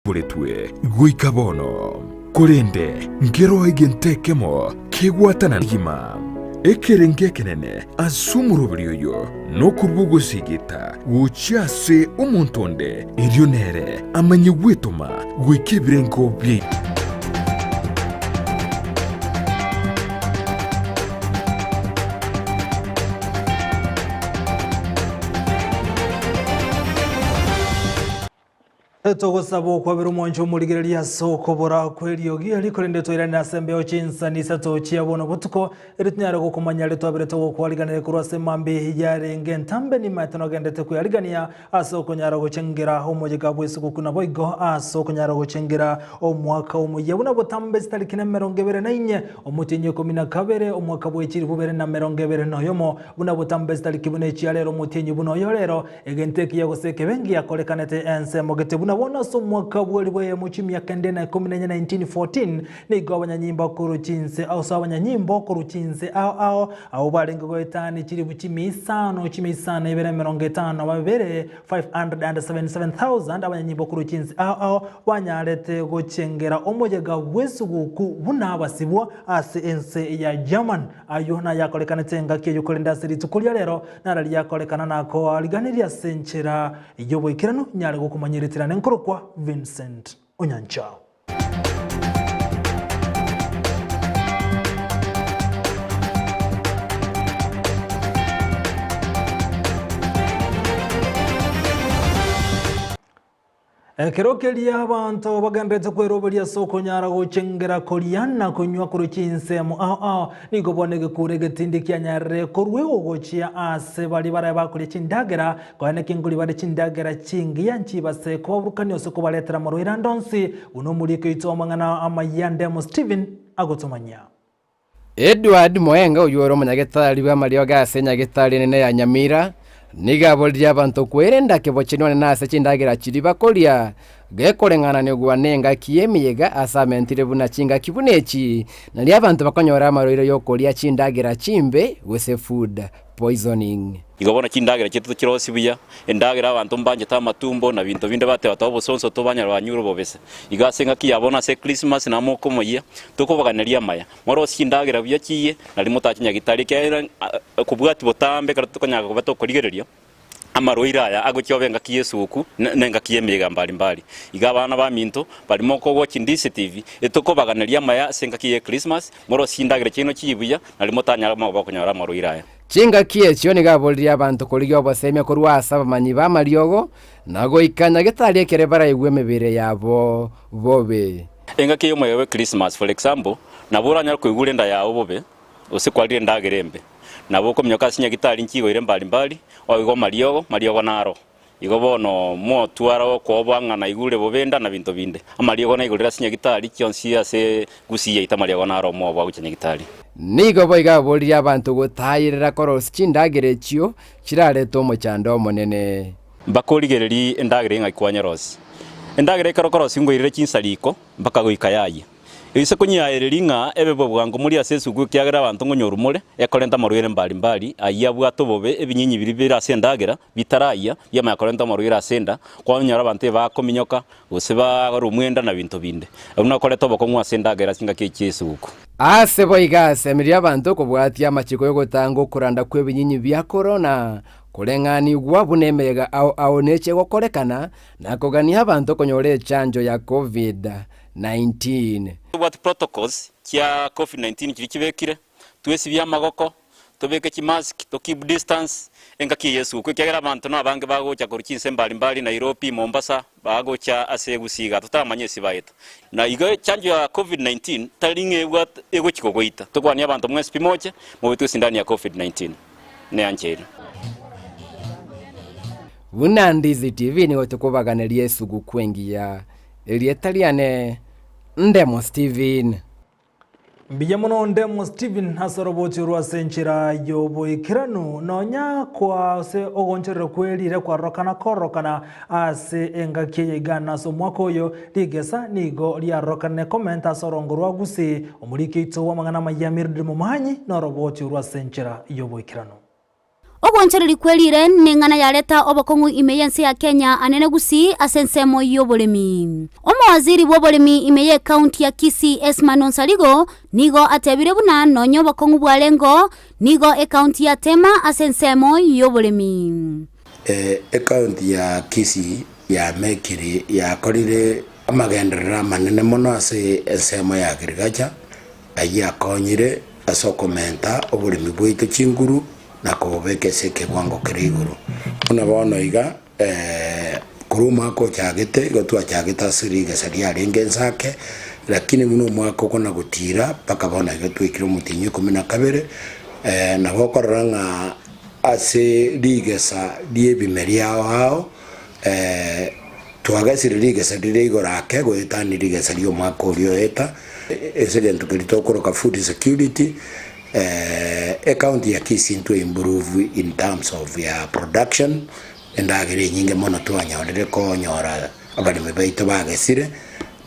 Boretwe goika bono. Korende nkeroo egento ekemo kegwatana rigima, ekerengo ekenene ase omoroberi oyo nokorua ogosigita gochia ase omonto onde, erio nere amanye gwetoma goika ebirengo bia. Togosaba okwabera omwancho omorigereria ase okobora kw'eriogi eri, korende toirane ase embeo chinsani isato chia bono botuko, erio tonyare gokomanya aria twaberete gokwariganera korwa ase mambia yarenge entambe nimaete nogendete kweyarigania ase okonyara gochengera omoyega bw'esuguku naboigo ase okonyara gochengera omwaka omoyia buna botambe chitariki nemerongo ebere na inye omotienyi ikomi na kabere omwaka bwe chilifu bibere na merongo ebere na oyomo buna botambe chitariki buna echia rero omotienyi buna oyo rero Egento ekiya gose ekebe ngiakorekanete ensemo gete buna bono ase omwaka bw'elifu eyemo chimiaka ende na ikomi na enye 1914, nigo abanyanyimbo korwa chinse ase abanyanyimbo korwa chinse ao ao abwo barenge goetania chilifu chimia isano chimia isano ibere emerongo etano na babere, 577,000, abanyanyimbo korwa chinse ao ao banyarete gochengera omoyega bw'esuguku buna abasibwa ase ense ya German. Ayio nayakorekanete engaki eyio korende ase rituko ria rero Nara riakorekana nakoariganirie ase enchera y'oboikeranu, nyare gokomanyeretia nenkorokwa Vincent Onyancha. Ekero keria abanto bagenderete kweroberia ase okonyara gochengera koria na konywa korwa chinsemo ao ao, nigo bono egekuro egetindi kianyarire koruegwa gochia aase baria barabe bakoria chindagera, koene ki nkoria bare chindagera chingiya nchibase kobaburukania gose kobaretera amarwaire ande onsi, buna omoriki oito w'amang'ana amayia Ndemo Stephen agotomanyia. Edward Moenga oyio ore omonyagetari bw'amariogo ase enyagetari enene ya Nyamira, nigo aboririe abanto kwerenda kebochenwa na ase chindagera chiria bakoria, gekoreng'ananigwa nengaki y'emeyega ase amentire buna chingaki buna echi, nario abanto bakonyora amarwaire y'okoria chindagera chimbe gose food poisoning. Igo bono chindagera chiaito tochirosie buya, endagera abanto mbanchete amatumbo na binto binde bateba tobe obosonso tobanyare banyure obobese. Igo ase engaki ya bono ase Christmas na mokomoyia, tokobaganeria amaya. Morosie chindagera buya chiyie, nario motache nyagitari ekiagera kobwatia botambe ekero tokonyara koba tokorigereria amarwaire aya agochia obe engaki y'esuguku na engaki y'emeyega mbari mbari. Igo abana baminto baria mokogochia Ndisi TV, etokobaganeria amaya ase engaki ye Christmas, morosie chindagera chiaino chiyie buya, nario motanyare koba okonyora amarwaire aya. Chingaki echio nigo aboririe abanto korigia obosemia korwa ase abamanyi b'amariogo, na goika nyagetari ekere baraigwe emebere yabo bobe. Engaki y'omoyega bwe Christmas, for example, nabo oranyare koigura enda yao bobe, gose kwarire endagera embe. Nabo okominyoka ase nyagitari nchigoire mbari mbari, oigwe amariogo, mariogo naro. Igo bono motware okoboa ng'a naigure bobe enda na binto binde. Amariogo naigorire ase nyagitari chionsi ase gusii yaito amariogo naro omobo agochia nyagitari. Nigo boigo aboririe abanto gotayerera korosia chindagera echio chirarete omochando omonene. Mbakorigererie endagera eye ng'aki kwanyerosia. Endagera ekero okorosia ngoirere chinsa riko mpaka goika yayia. Ise konyiaereria ng'a ebe bwango more ase esuguku ekiagera abanto ngonyorwa more, ekorenta amarwaire mbari mbari, ayio abwate obobe, ebinyinyi biria bire ase endagera bitarayia, biamanya korenta amarwaire ase enda, kwanyora abanto ebakominyoka, gose barumwa enda na binto binde. Abwo nakoreta obokong'u ase endagera ase chingaki echi chi'esuguku. Ase boigo asemirie abanto kobwatia amachiko y'ogotanga okoranda kw'ebinyinyi bia korona, koreng'anigwa buna emeyega ao ao neche gokorekana, na kogania abanto konyora echanjo ya Covid 19. Tobwate protocols chia Covid 19 chiria chibekire, twesibie amagoko, tobeke chimask, to keep distance, engaki eye y'esuguku ekiagera abanto nabange bagocha korwa chinse mbari mbari Nairobi, Mombasa, bagocha ase Gusii igaa totaramanya ase baeta. Na igo echanjo ya Covid 19 tari ng'a ebwate egochi kogoita. Tokwanie abanto mwensi pi moche, mobetwe esindani ya Covid 19 neancheire. Buna Ndizi TV nigo tokobaganeria esuguku engiya. Erieta riane Ndemo Steven. Mbuya mono Ndemo Steven ase oroboti orwo ase enchera y'oboikeranu nonya kwa ase ogonchorera kwe rire kwarorokana kororokana ase engaki eye iga na ase omwaka oyo rigesa nigo riarorokanire komenta ase orongo rwa Gusii omoriki oito bw'amang'ana amaya Mildred Momanyi noroboti orwo ase enchera y'oboikeranu. Ogwanchereria kwe riire neng'ana yareta obokong'u ime y'ense ya Kenya anene gusii ase ensemo y'oboremi. Omowaziri bw'oboremi ime y'ecounty ya Kisii Esman Onsarigo nigo atebire buna nonya obokong'u bwarengeo nigo ecounty yatema ase ensemo y'oboremi. Ecounty ya Kisii yamekire yakorire amagenderero amanene mono ase ensemo ya agriculture Ayio akonyire ase okomenta oboremi bwaito chinguru na kobobeka ase ekewango kere igoro. Buna bono iga, korwa omwaka ochagete, igo twachagete ase rigesa riarenge ense ake, lakini buna omwaka okona gotiira mpaka bono iga twaikire omotienyi o ikomi na kabere, nabo okorora ng'a ase rigesa ri'ebimeri ao ao, Twagesire rigesa rire igoro ake goetania rigesa ri'omwaka oria oeta, ase egento keria tokoroka food security, ecounty ya Kisii ntwe improve in terms of ya production, endagera enyinge mono twanyorire konyora abaremi baito bagesire,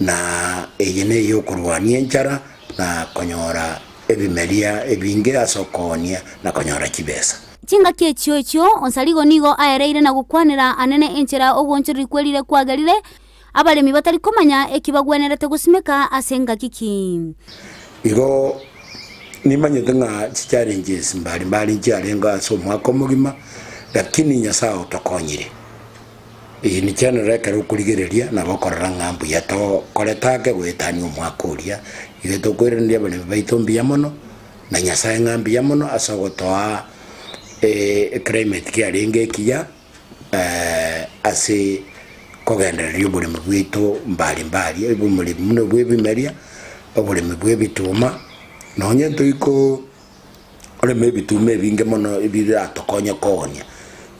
na eye neye okorwania enchara na konyora ebimeria ebinge ase okoonia na konyora chibesa. Chingaki echio echio Onsarigo nigo aereire na gokwanera anene enchera ogwonchoreria kwerire kwagerire abaremi batari komanya eki bagwenerete gosimeka ase engaki ki. Igo nimanyete ng'a chichallenges mbari mbari nchiarenge ase omwaka omogima, lakini Nyasae otokonyire. In general ekero okorigereria nabo okorora ng'a mbuya tokorete ake goetania omwaka oria, igo tokoiraneria abaremi baito mbuya mono. Na Nyasae ng'a mbuya mono ase ogotoa eclimate kiarenge ekiya ase kogendereria oboremi bwaito mbari mbari, oboremi buna bwa ebimeria, oboremi bwa ebituma, nonye ntoiko oreme ebituma ebinge mono ebiratokonye koonia,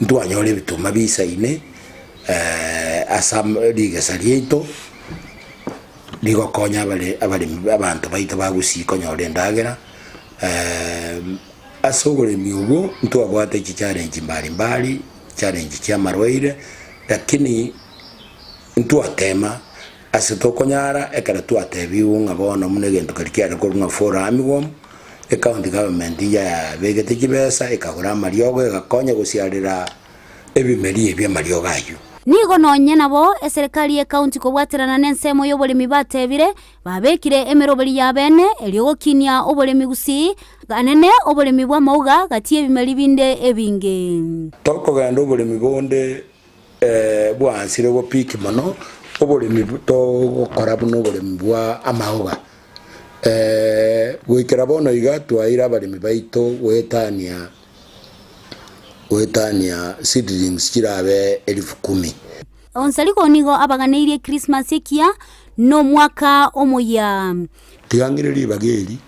ntwanyora ebituma bisaine ase rigesa riaito. Rigokonya abare abaremi abanto baito ba Gusii konyora endagera, ase oboremi obwo ntwabwate chichallenge mbari mbari, challenge chia amarwaire, lakini ntwatema ase tokonyara ekero twatebiwu ng'a bono buna egento keria kiare korwa ng'a fall armyworm, ecounty government yabegete chibesa ekagora amariogo egakonya gosiarera. ebimeri ebi amariogo ayio. Nigo nonye nabo eserekari y'ecounty kobwaterana n'ensemo y'oboremi batebire babekire emeroberi ya bene erio gokinia oboremi gusii anene oboremi bw'amauga gati y'ebimeri binde ebinge. Tokogenda oboremi bonde bwansire gopiki mono, oboremi togokora buna oboremi bwa amauga. Goikera bono iga twaeire abaremi baito goetania goetania seedlings chirabe elifu kumi. Onsarigo nigo abaganeirie Krismasi ekiya na omwaka omoyia. Tiga ng'ire ribaga eri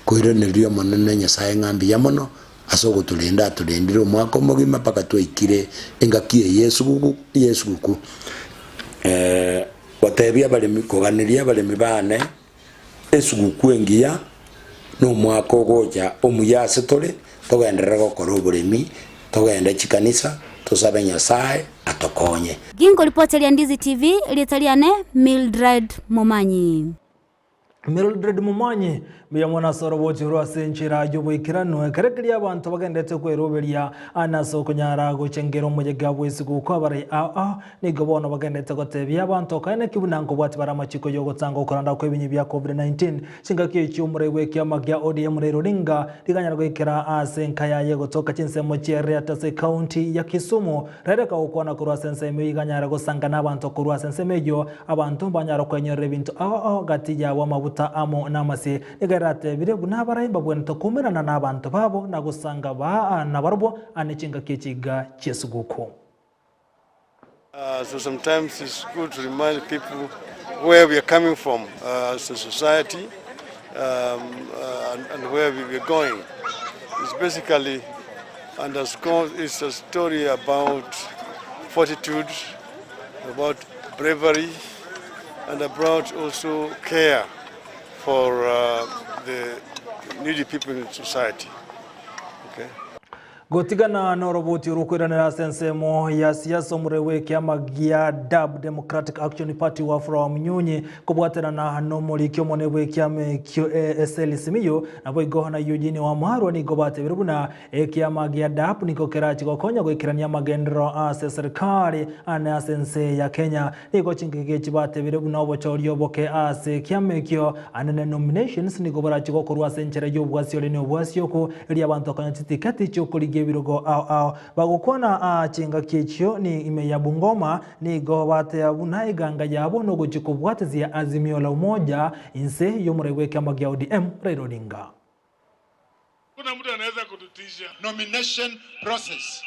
koiraneria Omonene Nyasae ng'a mbuya mono ase ogotorenda atorendire omwaka omogima mpaka twaikire engaki eye y'esuguku y'esuguku. Gotebia abaremi koganeria abaremi baane Esuguku engiya nomwaka ogocha omuya ase tore, togenderere gokora oboremi, togende chikanisa, tosabe Nyasae atokonye. Ginkoripoteria Ndizi TV, erieta riane Mildred Momanyi. Mildred Momanyi, mbuya mono ase orobochi rwa ase enchera y'oboikeranu, ekero keria abanto bagenderete kweroberia ane ase okonyara gochengera omoyega bw'esuguku abarai ao ao Nigo bono bagenderete gotebia abanto, Kaeneki buna nkobwati bare amachiko y'ogotanga okoranda kw'ebinyi bia Covid-19. Chingaki echio omorai bw'ekiama gia ODM Raila Odinga riganyara goikera ase enka yaye gotoka chinsemo chia Riat ase ecounty ya Kisumu. Raila akagokwana korwa ase ensemo eyio iganyare gosanga nabanto korwa ase ensemo eyio abanto mbanyare kwenyorera ebinto ao ao gati yabo amabuta amo namasie. Nigo eratebire buna abarai mbabwenerete koumerana nabanto babo na gosanga nabarobwo ane chingaki echi iga chi'esuguku. So sometimes it's good to remind people where we are coming from as a society and where we are going. It's basically underscores, it's a story about fortitude, about bravery, and about also care for the needy people in society. Okay. Gotigana noroboti orokoiranera ase ensemo ya siasa omorweri bw'ekiama gia DAP, Democratic Action Party, Wafula Wamunyunyi, kobwaterana nomoriki omonene bw'ekiama ekio Eseli Simiyu, naboigo na Eugene Wamalwa nigo batebire buna ekiama gia DAP nigo kerache gokonya goikerania amagenderero ase eserikari ane ase ense ya Kenya. Nigo chingaki echi batebire buna obochori oboke ase ekiama ekio anene nominations nigo borache gokorwa ase enchera y'obwasiore ne obwasioku erio abanto konya chitiketi chiokorigia ebirogo ao ao. Bagokwana aa chingaki echio ni ime ya Bungoma nigo batea buna eganga yabo nogochia kobwatisia Azimio la Umoja inse y'omorai bw'ekiama gia ODM Raila Odinga. Hakuna mtu anaweza kututisha. Nomination process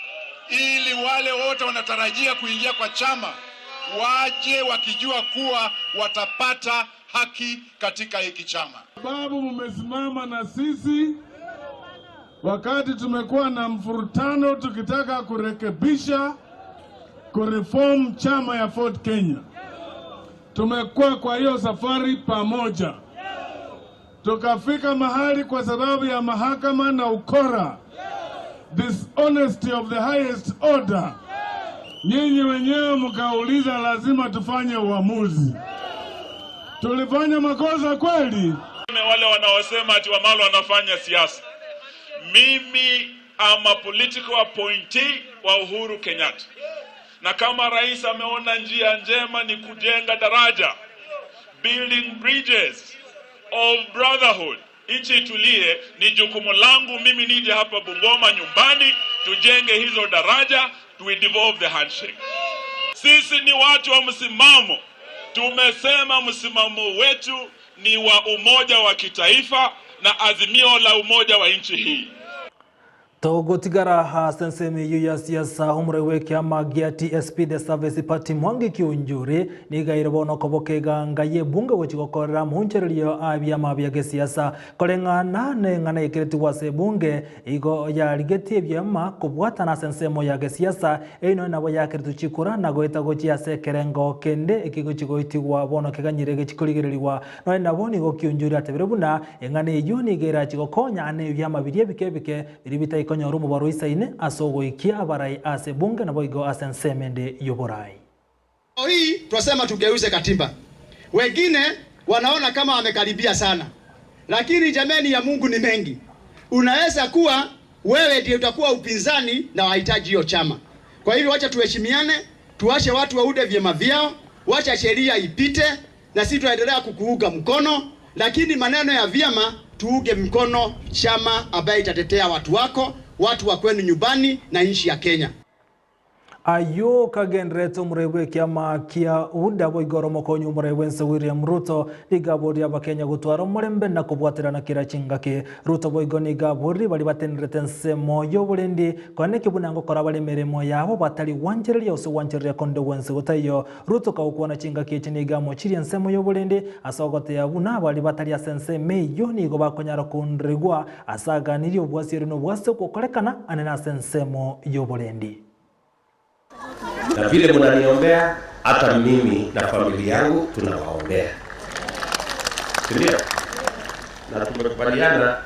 ili wale wote wanatarajia kuingia kwa chama waje wakijua kuwa watapata haki katika hiki chama. Sababu mmesimama na sisi wakati tumekuwa na mfurutano tukitaka kurekebisha kureform chama ya Ford Kenya. Tumekuwa kwa hiyo safari pamoja, tukafika mahali kwa sababu ya mahakama na ukora, dishonesty of the highest order. Nyinyi wenyewe mkauliza, lazima tufanye uamuzi. Tulifanya makosa kweli? Wale wanaosema ati Wamalwa wanafanya siasa, mimi am a political appointee wa Uhuru Kenyatta, na kama rais ameona njia njema ni kujenga daraja, building bridges of brotherhood, nchi itulie, ni jukumu langu mimi nije hapa Bungoma nyumbani, tujenge hizo daraja, we devolve the handshake. Sisi ni watu wa msimamo. Tumesema msimamo wetu ni wa umoja wa kitaifa na azimio la umoja wa nchi hii. Togotigara ase ensemo eyio ya siasa omorweri bw'ekiama gia TSP The Service Party Mwangi Kiunjuri nigo aire bono okoboka eganga y'ebunge gochia gokorera amaonchorerio a ebiama bia gesiasa koreng'ana na eng'ana ekeretigwe ase ebunge igo yarigetie ebiama kobwatana ase ensemo ya gesiasa eyio nonya nabo yakeretwe chikura na goeta gochia ase ekerengo kende ekegochia goitigwa bono keganyire gechi korigererigwa nonya nabo nigo Kiunjuri atebire buna eng'ana eyio nigo erachi gokonya ane ebiama biria ebike ebike Biria bitaikonyora omobaro oisaine ase ogoikia abarai ase ebunge naboigo ase ensemo ende y'oborai. Leo hii twasema tugeuze katiba. Wengine wanaona kama wamekaribia sana, lakini jameni, ya Mungu ni mengi. Unaweza kuwa wewe ndiye utakuwa upinzani na wahitaji hiyo chama. Kwa hivyo wacha tuheshimiane, tuache watu waude vyema vyao, wacha sheria ipite, na sisi tunaendelea kukuunga mkono, lakini maneno ya vyama tuunge mkono chama ambaye itatetea watu wako, watu wa kwenu nyumbani na nchi ya Kenya. Ayio kagendererete omorai bw'ekiama kia UDA boigo ore omokonyi omorai bw'ense William Ruto nigo aborie abakenya gotwara omorembe na kobwaterana kera chingaki. Ruto boigo nigo aborie baria batenerete ensemo y'oborendi konya neki buna ngokora bare emeremo yabo batari gwanchereria gose gwanchereria konde gwensi gotaiyo. Ruto kagokwana chingaki echi nigo amochirie ensemo y'oborendi ase ogoteeba buna baria batari ase ensemo eyio nigo bakonyara konregwa ase aganirie obwasieri na obwasi ogokorekana anene ase ensemo y'oborendi. Na vile mnaniombea hata mimi na familia yangu tunawaombea, si ndio? Na tumekubaliana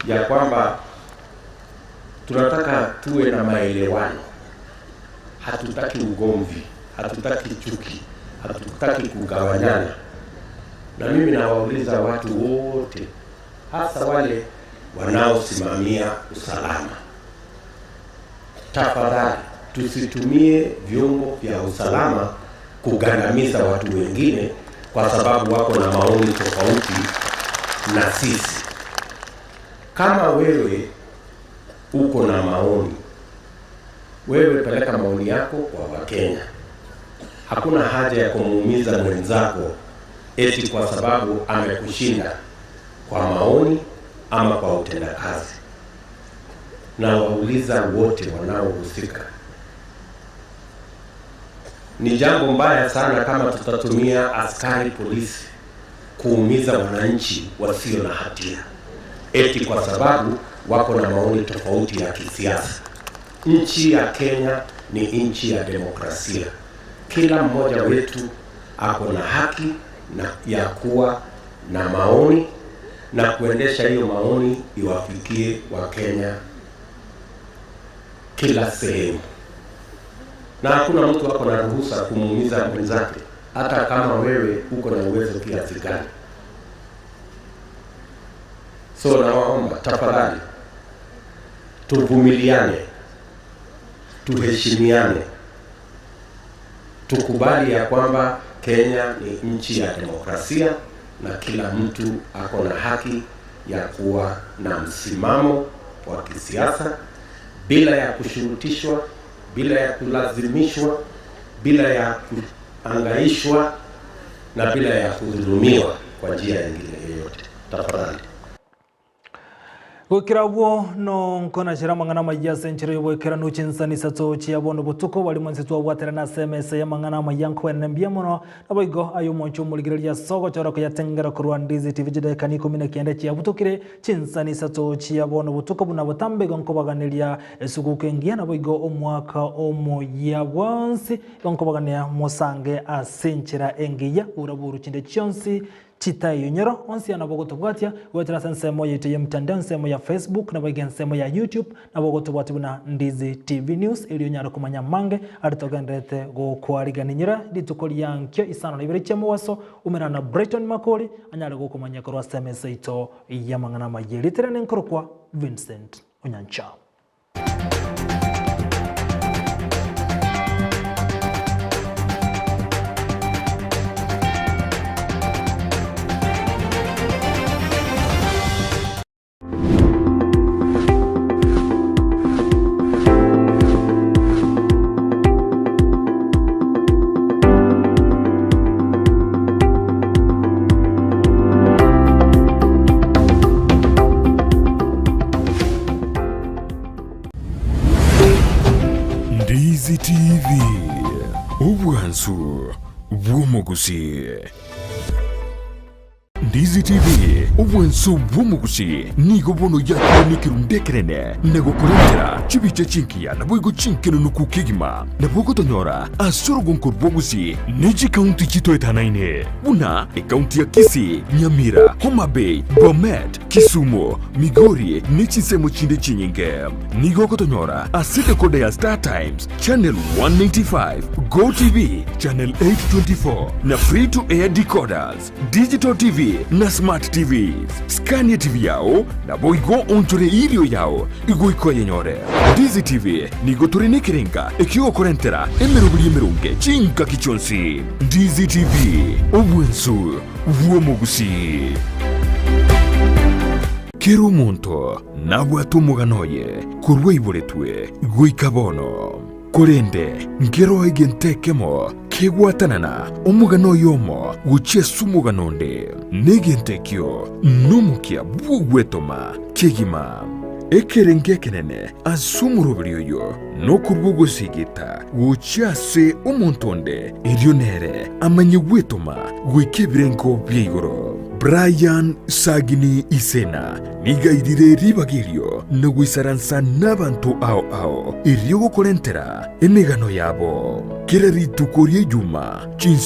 ya kwamba tunataka tuwe na maelewano, hatutaki ugomvi, hatutaki chuki, hatutaki kugawanyana. Na mimi nawauliza watu wote, hasa wale wanaosimamia usalama, tafadhali tusitumie vyombo vya usalama kugandamiza watu wengine kwa sababu wako na maoni tofauti na sisi. Kama wewe uko na maoni, wewe peleka maoni yako kwa Wakenya. Hakuna haja ya kumuumiza mwenzako eti kwa sababu amekushinda kwa maoni ama kwa utendakazi. Na wauliza wote wanaohusika, ni jambo mbaya sana kama tutatumia askari polisi kuumiza wananchi wasio na hatia eti kwa sababu wako na maoni tofauti ya kisiasa. Nchi ya Kenya ni nchi ya demokrasia. Kila mmoja wetu ako na haki na ya kuwa na maoni na kuendesha hiyo maoni iwafikie Wakenya kila sehemu, na hakuna mtu ako na ruhusa kumuumiza mwenzake, hata kama wewe uko na uwezo kiasi gani. So nawaomba tafadhali, tuvumiliane, tuheshimiane, tukubali ya kwamba Kenya ni nchi ya demokrasia na kila mtu ako na haki ya kuwa na msimamo wa kisiasa bila ya kushurutishwa, bila ya kulazimishwa, bila ya kuangaishwa na bila ya kudhulumiwa kwa njia nyingine yoyote. Tafadhali. Goikera abwo nonkonachera amang'ana amayia ase enchera y'oboikeranu chinsani isato chia bono botuko barimo inse twabwaterana ase emesa y'amang'ana amayia nkoenene mbuya mono naboigo aye omonche omorigereria ase ogochora koyatengera korwa Ndizi TV chidakika ikomi na kianda chiabutokire chinsani isato chia bono botuko buna botambe igo nkobaganeria esuguku engiya naboigo omwaka omoyia bwonsi igo nkobagania mosange ase enchera engiya bura buru chinde chionsi Chitaiyo nyoro onsi nabo ogotobwatia goetera ase ensemo yaito y'emtandao, ensemo ya Facebook, naboigo ensemo ya YouTube, nabo ogotobwatia buna Ndizi TV News erio onyare komanya amange aria togendererete gokwarigania. Nyora rituko ria nkio isano na ibere chia mobaso, umerana na Brighton Makori anyare gokomanyia korwa ase emesa yaito y'amang'ana amayia. Rieta riane nkorokwa Vincent Onyancha. Ndizi TV, obwansu bw'omogusii. Ndizi TV, obwansu bw'omogusii nigo bono yakire nekerundu ekenene na gokorentera chibicha chingiya naboigo chinkenunuku kegima. Nabo ogotonyora ase orogonko rw'ogusii ne chikaunti chitoetanaine buna ekaunti ya Kisii, Nyamira, Homa Bay, Bomet, Kisumu, Migori ne chinsemo chinde chinyinge. Nigo ogotonyora ase decoder ya Star Times, Channel 195, Go TV, Channel 824 na Free to Air decoders, Digital TV na Smart TVs. Scania TV yao naboigo onchore irio yao igoika oyenyore. Ndizi TV nigo tore nekerenga ekiogokorentera emeroberi emeronge chingaki chionsi. Ndizi TV, obwensu bw'omogusii. Kera omonto nabwate omogano oye korwa aiboretwe goika bono. Korende nkeroo egento ekemo kegwatanana omogano oyomo gochia ase omogano onde, na egento ekio nomokia bw'ogwetoma kegima. Ekerengo ekenene ase omoroberi oyo nokorua ogosigita gochia ase omonto onde, erio nere amanye gwetoma goika ebirengo bia igoro. Brian Sagini Isena nigo airire ribaga erio na goisaransa nabanto ao ao erio gokorentera emegano yabo. Kera rituko ri'ejuma, chinse.